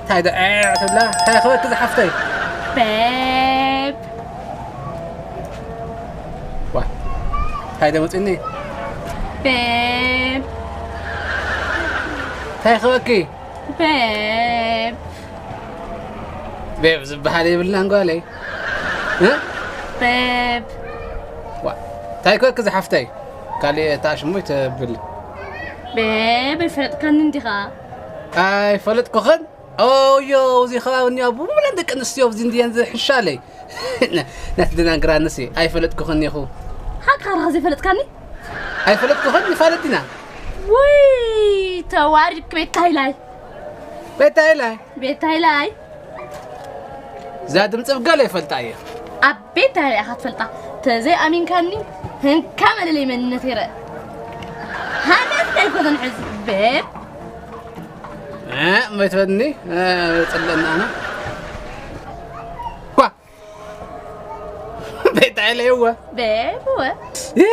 እንታይ ዶ ዒዕ ትብላ? እንታይ ክበኪ ዝሓፍተይ? ቤብ። ዋ፣ እንታይ ዶ መፂኒ? ቤብ። እንታይ ክበኪ? ቤብ። ቤብ ዝበሃል የብልናን ጓለይ። እ? ቤብ። ዋ፣ እንታይ ክበኪ ዝሓፍተይ? ካሊእ እታ ሽሙ ይተብል። ቤብ፣ ኣይፈለጥካኒ እንዲኻ? ኣይፈለጥኩኽን? ኦዮ፣ እዚ ከባቢ እኒኣ ብሙሉኣን ደቂ ኣንስትዮ ኣብዚ እንድየን ዝሕሻለይ። ናትደናግራ ንሲ ኣይፈለጥኩኽን ኢኹ። ሓቅኻ ዲኻ ዘይፈለጥካኒ? ኣይፈለጥኩኽን፣ ንፋለጥ ዲና። ውይ፣ ተዋሪድክ ቤት ሃይላይ። ቤት ሃይላይ? ቤት ሃይላይ። እዛ ድምፂ ብገለ ይፈልጣ እየ። ኣብ ቤት ሃይላይ ኢኻ ትፈልጣ። ተዘይ ኣሚንካኒ፣ ህንካ መለለይ መንነት ይረአ። ሃለፍ ኣይኮነን ሕዚ፣ ቤብ። እ፣ መይትበኒ፣ እ፣ ጽለና ኣነ። ኳ። ቤት ሃይላይ እወ። ቤብ እወ። እ፣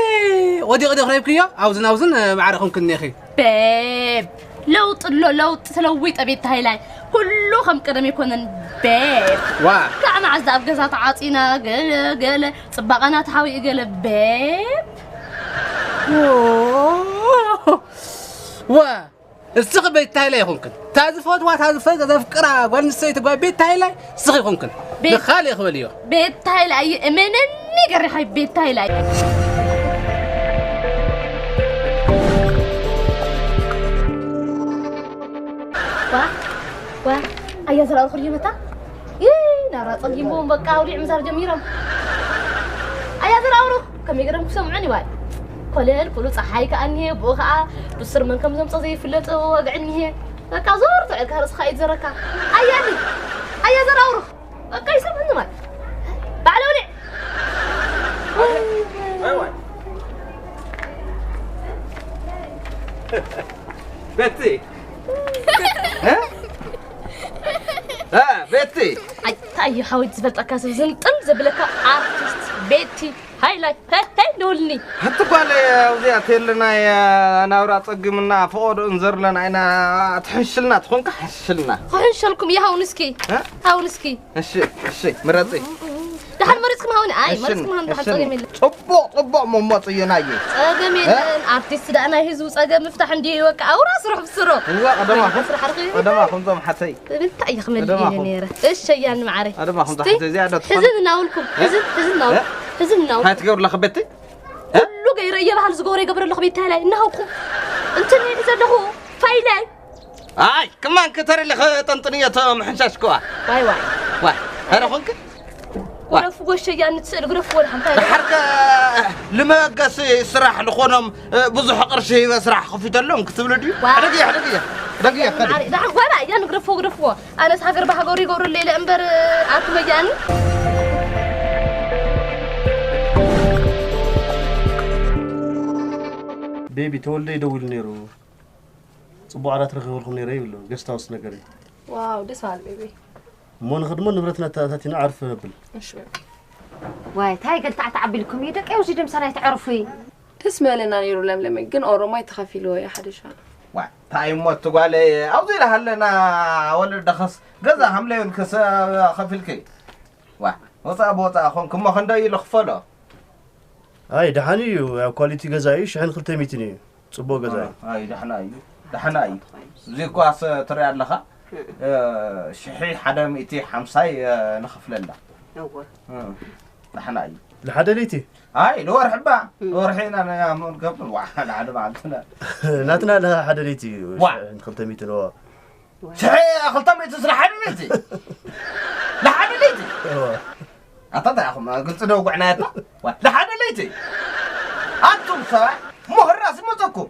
ወዲቕ ዲኽ ረይብክዮ? ኣብዝን ኣብዝን፣ እ፣ ማዕረ ኹንክኒ ኢኺ። ቤብ። ለውጢ ኣሎ፣ ለውጢ ተለዊጠ ቤት ሃይላይ። ኩሉ ከም ቀደም ኣይኮነን፣ ቤብ። ዋ። ካብ መዓዝ ኣብ ገዛ ተዓጺና፣ ገለ፣ ገለ፣ ጽባቐና ተሓዊኡ፣ ገለ፣ ቤብ። ዋ። ዋ። እስኺ ቤት ሃይላይ ይኹንክን። እታ ዝፈትዋ፣ እታ ዝፈ-፣ ዘፍቅራ ጓል ኣንስተይቲ ጓል ቤት ሃይላይ እስኺ ይኹንክን። ቤት ንኻልእ ክበልዮ። ቤት ሃይላይ እየ፣ እመነኒ ገሪሓይ ቤት ሃይላይ። ዋ፣ ዋ፣ ኣያ ዘራርኹ ድዩ መታ? ይይ፣ ናብራ ጸጊሞም በቃ ኣውሊዕ ምዛር ጀሚሮም። ኣያ ዘራውሩ፣ ከመይ ገይሮም ክሰምዑኒ ዋይ? ኮለል ኩሉ ጸሓይ ከኣ እኒሄ፣ ብኡ ከኣ ብሱር መን ከም ዘምጾ ዘይፍለጥ ወግዒ እኒሄ። በቃ ዞር ትዕልካ ርእስኻ እዩ ዝዘረካ። ኣያኒ፣ ኣያ ዘራውሩ፣ በቃ ይሰምዑኒ ዋይ። ባዕለ ኣውሊዕ። ዋይ፣ ዋይ። ቤቲ። እ? እ፣ ቤቲ። ኣይ፣ እንታይ እዩ ሓወይ ዝፈልጠካ ሰብ ዝንጥል ዘብለካ ኣርቲስት ቤቲ ሃይላይ። ሄይ፣ ሄይ፣ ደውልኒ። ሓንቲ ጓል ኣብዚኣ ተየለና እያ ናብራ ጸጊምና ፈቐዶ እንዘርለን ኣይና ትሕንሽልና ትኾንካ ሕንሽልና። ክሕንሸልኩም እየ፣ ሃውን እስኪ። እ? ሃውን እስኪ። እሺ፣ እሺ፣ ምረጺ። ደሓን መሪጽኩም ሃውኒ። ኣይ፣ እሺ፣ መሪጽኩም ሃውኒ፣ ደሓን እሺ። ጸገም የለን። ጽቡቕ፣ ጽቡቕ መሞጽ እዩ ናየ። ጸገም እ? የለን። ኣርቲስት ደኣ ናይ ህዝቡ ጸገም ምፍታሕ እንድዩ። በቃ፣ ኣውራ ስራሕ ብስሮ። እዋ፣ ቀደማኹም፣ ስራሕ ርኺ። ቀደማኹም ዞም ሓተይ። እንታይ እየ ክመልእ ቀደማኹም። ኢለ ነይረ። እሺ፣ እያኒ መዓረይ። ቀደማኹም እስቲ፣ ተሓተይ፣ እዚኣ ዶ ትኾን? ሕዚ እናውልኩም፣ እ? ሕዚ፣ ሕዚ እናው-፣ እ? ሕዚ እናውልኩም። እንታይ ትገብርላ ክበቲ? እ? ኩሉ ገይረ እየ ባህል ዝገብሮ ይገብረ ኣለኹ ቤት ሃይላይ። እናሃውኩም። እንትን ኢሉ ዘለኹ ፋይላይ። ኣይ፣ ክማን ክተርሊ ክጠንጥንዮ እቶ ምሕንሻሽክዋ። ዋይ፣ ዋይ። ዋይ፣ ኧረ ኾንክ? ዋይ። ግረፍዎ ሸያ ንትስእል፣ ግረፍዎ ድሓን እንታይ? ደሓርከ ልመገሲ ስራሕ ልኾኖም፣ እ፣ ብዙሕ ቅርሺ ሂበ ስራሕ ከፊተሎም ክትብሉ ድዩ? ዋይ። ሕደግየ፣ ሕደግየ፣ ሕደግየ፣ ከዲ። ማዕረ፣ ደሓን ጓላ እያ ንግረፍዎ፣ ግረፍዎ። ኣነስ ሃገር ብሃገሩ ይገብሩ ሌለ እምበር፣ ኣርኩመያኒ። ቤቢ ተወልደ ይደውል ነይሩ። ጽቡቕ ዓራት ረኺበልኩም ነይረ ይብሉ፣ ገስት ሃውስ ነገር እዩ። ዋው፣ ደስ በሃሊ ቤቢ። እሞ ንኽድሞ ንብረትና ተኣታቲና ዕርፊ ነብል። እሺ ቤቢ። ዋይ፣ ታይ ገልታዕ ተዓቢልኩም እዩ፣ ደቂ፣ ኣብዚ ድምሰና ኣይተዕርፉ እዩ። ደስ ምበለና ነይሩ ለምለመይ፣ ግን ኦሮማይ ተኸፊልዎ እዩ ሓደ ሻ። ዋይ፣ ታይ እሞ እቲ ጓለይ፣ ኣብዚ ኢለ ሃለና ወለደኸስ ገዛ ሃምለዩን ክሰ-፣ ከፊልከይ። ዋይ፣ ወፃእ ብወፃእ ኾንክ እሞ ክንደይ ኢሉ ክፈሎ? ኣይ፣ ደሓን እዩ፣ ያው ኳሊቲ ገዛ እዩ፣ ሽሕን ክልተ ሚእትን እዩ። ጽቡቕ ገዛ እዩ። ኣይ፣ ደሕና እዩ። ደሕና እዩ። እዚ እኳ ስ-፣ ትሪኣ ኣለኻ፣ እ፣ ሽሒ ሓደ ሚእቲ ሓምሳይ፣ እ፣ ንኸፍለላ። እወ። እ፣ ደሕና እዩ። ንሓደ ለይቲ? ኣይ፣ ንወርሒ እባ። እ። ንወርሒ ኢና ን-፣ ንገብር። ዋ፣ ንሓደ መዓልቲ ና-፣ ናትና ንሓደ ለይቲ እዩ። ዋ። ሽሕን ክልተ ሚእትን፣ እወ። ሽሕ ክልተ ሚእቲ ንሓደ ለይቲ። ንሓደ ለይቲ። እወ። ኣታ እንታይ ኢኹም? ግልፂ ዶ ውጉዕና ኣታ? ዋ፣ ንሓደ ለይቲ። ኣቱም ሰባት፣ ምህራስ ይመፀኩም።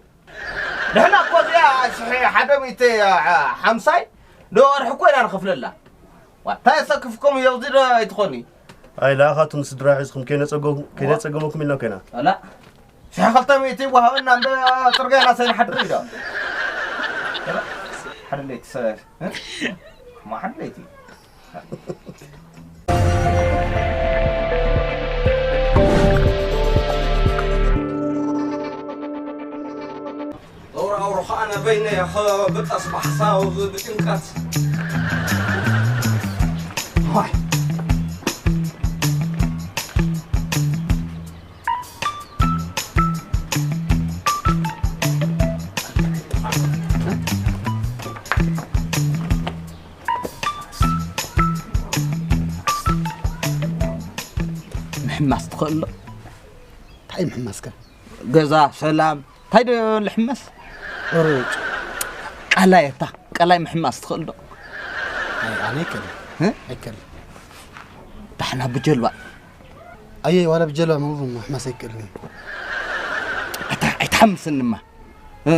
ንሕና እኮ እዚኣ ሽሕ ሓደ ሚእቲ ሓምሳይ ንወርሒ እኮ ኢና ንኸፍለላ። ዋ፣ እንታይ ኣሰክፍኩም እዮ፣ እዚ ዶ ኣይትኾኒ? ኣይ፣ ለኣኻትኩም ስድራ ሒዝኩም ከይነጸገ-፣ ከይነጸገመኩም ኢልና እኮ ኢና። ኣላ፣ ሽሕ ክልተ ሚእቲ ይወሃበና እምበር፣ ጽርግያ ናሰይ ንሓድር እዩ ዶ? ኣላ፣ ሓደ ለይቲ ሰ-፣ እ? እማ ሓደ ለይቲ። ዞራውሮ ኸኣ ነበይነ ኸብጠስ ባሕሳው ብጭንቀት። ኳይ። ምሕማስ ትኽእል ዶ? እንታይ ምሕማስካ? ገዛ ሰላም እንታይ ዶ ልሕመስ? ሩጭ። ቀላይ እታ ቀላይ ምሕማስ ትኽእል ዶ? ኣይ፣ ኣነ ኣይክእልን። እ? ኣይክእልን። ዳሕና ብጀልባ። ኣየ፣ ዋላ ብጀልባ ምውሩ ምሕማስ ኣይክእልን። ኣታ ኣይትሓምስንማ። እ፣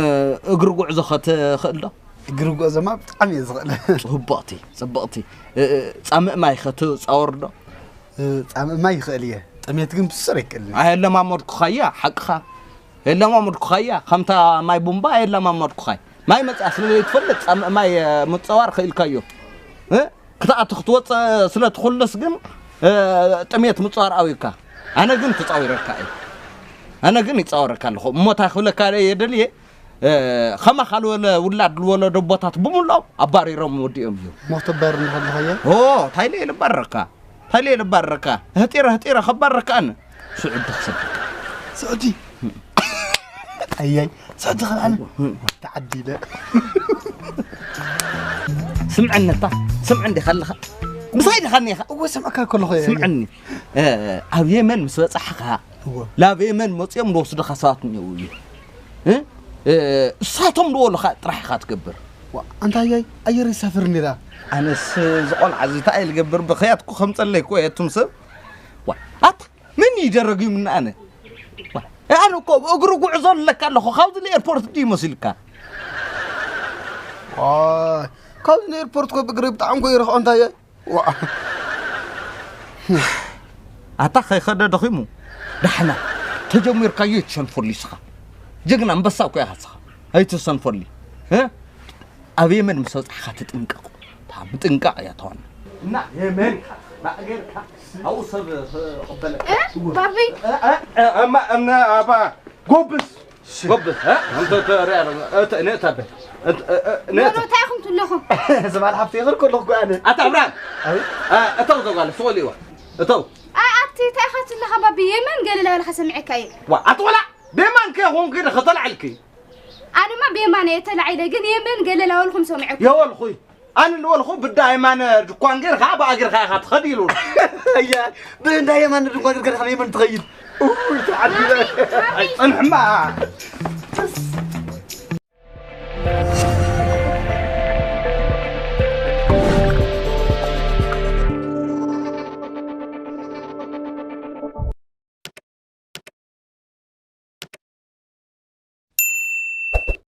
እግሪ ጉዕዞ ኸትኽእል ዶ? እግሪ ጉዕዞማ ብጣዕሚ እየ ዝኽእል። ጽብቕቲ፣ ጽብቕቲ። እ፣ እ፣ ጻምእ ማይ ኸትጻወር ዶ? እ፣ ጻምእ ማይ ይኽእል እየ። ጥሜት ግን ብስር ኣይክእልን። ኣየለማመድኩኻያ፣ ሓቅኻ። የለማመድኩኻያ፣ ከምታ ማይ ቡምባ ኣየለማመድኩኻይ። ማይ መጽኣ ስለ ዘይትፈልጥ ጻምእ ማይ፣ እ፣ ምጽዋር ኽኢልካዮ። እ? ክትኣቱ ክትወጽእ ስለ ትኹልስ ግን፣ እ፣ ጥሜት ምጽዋር ኣውዩካ። ኣነ ግን ተጻዊረካ እየ። ኣነ ግን ይጻወረካ ኣለኹ። እሞ እንታይ ክብለካ እየ ደልየ፣ እ፣ ኸማኻ ልወለ ውላድ ልወለዶ ኣቦታት ብምልኦም ኣባሪሮም ወዲኦም እዮም። እሞ ክትባረር እንዲኻ ኣለኻዮ? ኦ፣ እንታይ ኢለ ልባረካ? እንታይ ኢለ ልባረካ? ህጢረ ህጢረ ከባረካ ኣነ። ስዑዲ ክሰደካ። ስዑዲ? ኣያይ፣ ስዑዲ ኸልዓለ። ተዓዲለ። ስምዐኒ እታ፣ ስምዐኒ ዲኻ ኣለኻ? ምሳይ ዲኻ እኒኻ? እወ፣ ሰምዐካ ከለኹ እየ። ስምዐኒ፣ እ፣ ኣብ የመን ምስ በጻሕኻ፣ እወ። ላብ የመን መጺኦም ዝወስዱኻ ሰባት እኒአው እዩ። እ? እ፣ እሳቶም ዝበሉኻ ጥራሕ ኢኻ ትገብር። ዋ፣ ኣንታ ኣያይ፣ ኣየር ይሳፍር ነይራ። ኣነስ እዚ ቆልዓ እዚ እንታይ እየ ዝገብር? ብኽያት እኮ ከምጸለይ እኮ እየ፣ እቱም ሰብ። ዋ፣ ኣታ፣ መን እዩ ደረጊሙና ኣነ? ዋ፣ ኣነ እኮ ብእግሪ ጉዕዞ ኣለካ ኣለኹ፣ ካብዚ ንኤርፖርት ድዩ መሲልካ? ዋ፣ ካብዚ ንኤርፖርት እኮ ብእግሪ ብጣዕሚ እኮ ይርሕቆ፣ ኣንታ ኣያይ። ዋ። ኣታ ከይኸደ ደኺሙ። ዳሕና ተጀሚርካዮ ኣይትሸንፈሉ እስኻ። ጀግና ኣንበሳ እኮ ኢኻ እስኻ። ኣይትሰንፈሉ። እ? ኣብ የመን ምስ በጻሕካ ትጥንቀቕ። እታ ምጥንቃቕ እያ እታ ዋና። እና የመን ኢኻ ማእገርካ ኣብኡ ሰብ ክቕበለካ። እ? ባቢ። እ፣ እ፣ እ፣ እማ፣ እነ ኣባ ጎብስ። ጎብዝ፣ እ? እንተ ተሪያ፣ እተ፣ ነእታ በል። እት፣ እ፣ እ፣ ነእታ። ኖኖ፣ እንታይ ኢኹም ትብሉ ኣለኹም? ዝባል ሓፍቲ ይኽእል ከለኹ እኮ ኣነ። ኣታ ኣብርሃም። ኣቤት። እ፣ እተው፣ እተው፣ ጓል፣ ስቕ ኢልዋ። እተው። ኣይ፣ ኣቲ፣ እንታይ ኢኻ ትብለኻ ባቢ? የመን ገለ ላበልካ ሰሚዐካ እየ። ዋ፣ ኣቲ ቆልዓ፣ ብየማን ከ ኾንኪ ዶ ከተላዕልኪ? ኣነማ ብየማን እየ ተላዒለ፣ ግን የመን ገለ ላበልኩም ሰሚዐኩም። የወልኹይ። ኣነ ዝበልኹ ብዳ የማነ ድኳን ጌርካ ብኣግርኻ ኢኻ ትኸድ ኢሉ። ኣያ፣ ብእንዳ የማነ ድኳን ጌርካ ናብ የመን ትኸይድ? ኡይ፣ ተዓዲለ። ኣይ፣ ጸንሕማ።